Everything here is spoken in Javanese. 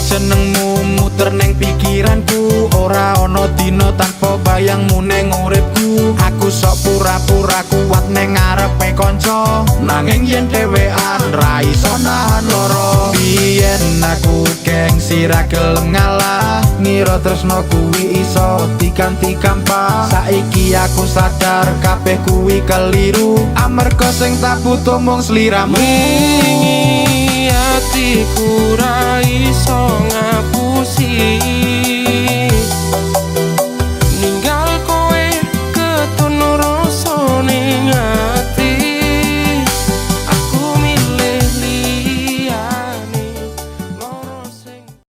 Jenengmu muter neng pikiranku. Ora ono dino tanpa bayangmu neng uripku. Aku sok pura-pura kuat neng ngarepe kanca, nanging yen dhewean ra iso nahan loro. Biyen aku gengsi, ra gelem ngalah, ngira tresno kuwi iso diganti gampang. Saiki aku sadar kabeh kuwi keliru, amarga sing tak butuh mung sliramu. Wingi atiku ra iso